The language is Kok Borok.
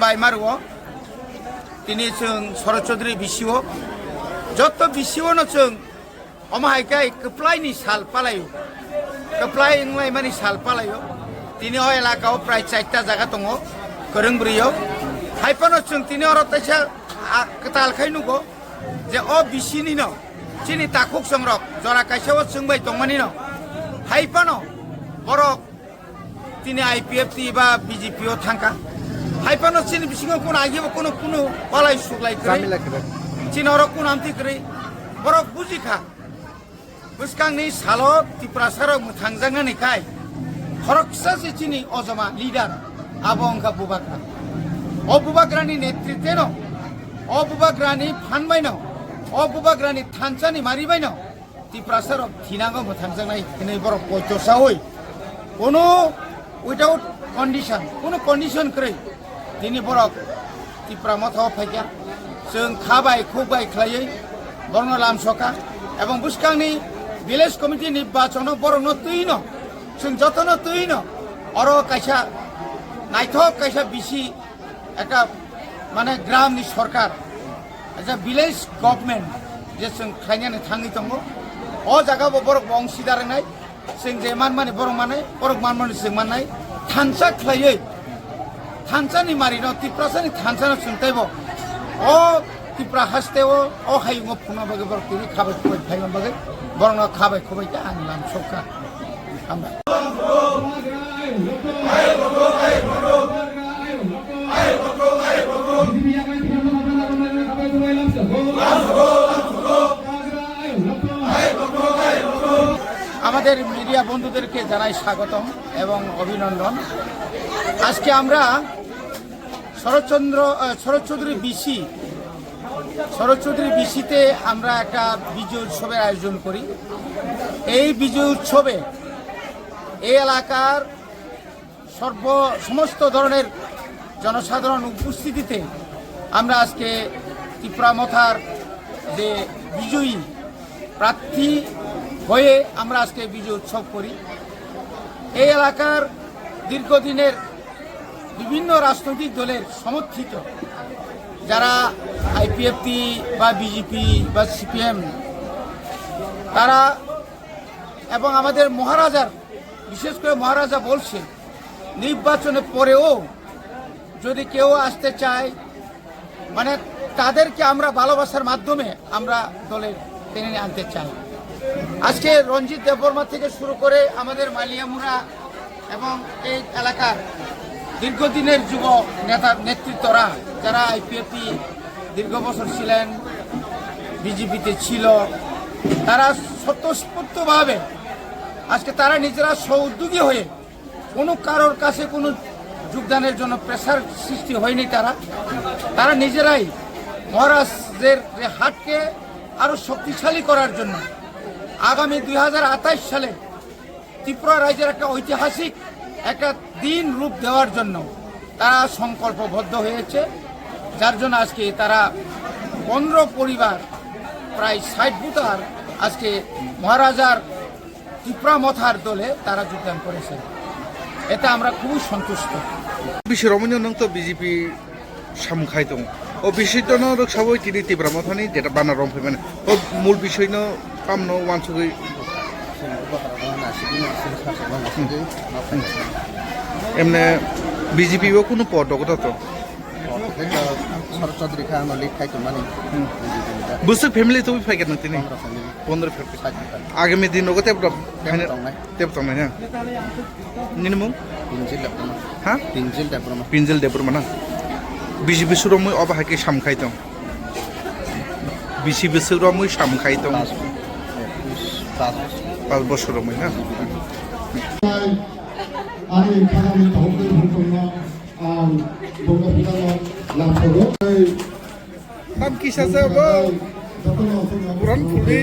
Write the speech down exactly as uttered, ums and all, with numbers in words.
Paimaro, tini chwng Sorochondri B C O, joto B C O no chwng omo hai khe kwplai ni sal palai o, kwplai wnglaimani sal palai o. Tini o elaka o prai chaita jaga tongo, kwrwng bwrwi o. Hai phano chwng tini oro teisa, a, kwtal khai nugo je o B C ni no chini takhuk songrok jora kaisa o chwng bai tongmani no. Hai phano borok tini I P F T ba B J P o thangkha. Hai phano chini bisingo kuno agi bo kuno, kuno walai suklai kwrwi. Chini oro kuno amtwi kwrwi. Borok bujikha. Bwskangni salo Tiprasarok mwthangjaknani khai khoroksa se chini ojoma leader abo wngkha Bubagra. O Bubagrani netritweno, o Bubagrani phan baino, o Bubagrani thansani mari baino Tiprasarok thinango mwthangjaknai hinwi borok poito saui, kono without condition, kono condition kwrwi tini borok Tipra Motha o phaikha. Chwng kha bai khuk bai khlaiwi borokno lamsokha, ebong bwskangni village committee ni bachono borokno twino, chwng jotono twino oro kaisa naithok kaisa bisi ekta mane gram ni sorkar, ekta village government je chwng khlainani thangwi tongo. O jaga bo borok bo ongsidar wngnai, chwng je manmani borok mannai, borok manmani chwng mannai, thansa khlaiwi, thansa ni mari no, Tiprasa ni thansa no chwng teibo o Tipra haste o, o hayung o phunukna bagwi borok tini khabai khubai phaima bagwi borok no khabai khubai khe ang lamsokha. Hambai. আমাদের মিডিয়া বন্ধুদেরকে জানাই স্বাগতম এবং অভিনন্দন। আজকে আমরা শরৎচন্দ্র, আহ, শরৎ চৌধুরী বিসি, শরৎ চৌধুরী বিসিতে আমরা একটা বিজয় উৎসবের আয়োজন করি। এই বিজয় উৎসবে এই এলাকার সর্ব, সমস্ত ধরনের জনসাধারণ উপস্থিতিতে আমরা আজকে তিপ্রা মথার যে বিজয়ী প্রার্থী হয়ে আমরা আজকে বিজয় উৎসব করি। এই এলাকার দীর্ঘদিনের বিভিন্ন রাজনৈতিক দলের সমর্থিত যারা আইপিএফটি বা বিজেপি বা সিপিএম, তারা এবং আমাদের মহারাজার, বিশেষ করে মহারাজা বলছে, নির্বাচনের পরেও যদি কেউ আসতে চায়, মানে, তাদেরকে আমরা ভালোবাসার মাধ্যমে আমরা দলে টেনে আনতে চাই। আজকে রঞ্জিত দেববর্মা থেকে শুরু করে আমাদের মালিয়ামুড়া এবং এই এলাকার দীর্ঘদিনের যুব নেতা নেতৃত্বরা, যারা আইপিএফটি দীর্ঘ বছর ছিলেন, বিজেপিতে ছিল, তারা স্বতঃস্ফূর্তভাবে আজকে তারা নিজেরা স্ব-উদ্যোগী হয়ে কোনো কারোর কাছে কোনো যোগদানের জন্য প্রেশার সৃষ্টি হয়নি। তারা, তারা নিজেরাই মহারাজের যে হাতকে আরো শক্তিশালী করার জন্য আগামী দুই হাজার আঠাশ সালে ত্রিপুরা রাজ্যের একটা ঐতিহাসিক একটা দিন রূপ দেওয়ার জন্য তারা সংকল্পবদ্ধ হয়েছে, যার জন্য আজকে তারা পনেরো পরিবার, প্রায় ষাট ভোটার আজকে মহারাজার তিপ্রা মথার দলে তারা যোগদান করেছেন। এতে আমরা খুবই সন্তুষ্ট। Bisi romwi no nwng to B J P samung khai tongo. O bisi to no rwk sabo tini Tipra Mothani jeta bana rom phaimani. O mul bisoi no tamno wansugwi. Emne B J P o kunu pod dogo to. Sor Chaudhary kha ano lead khai tongmani. Bwswk family tubui phaikha nwng tini? Pondro family. Pondro family. Agami din rogo tebo tongnai. Tebo tongnai na? Nini mung? Pinjil Debbarma. Ha? Pinjil Debbarma. Pinjil Debbarma na? Bisi bwswk romwi obo hai khe sam khai tong? Bisi bwswk romwi sam khai tong? Pas bosor. Pas bosor romwi na? Ani khana ni thok ni thok ni ang bunga phila lam thogo. Tam kisa se bo? Buran phuli.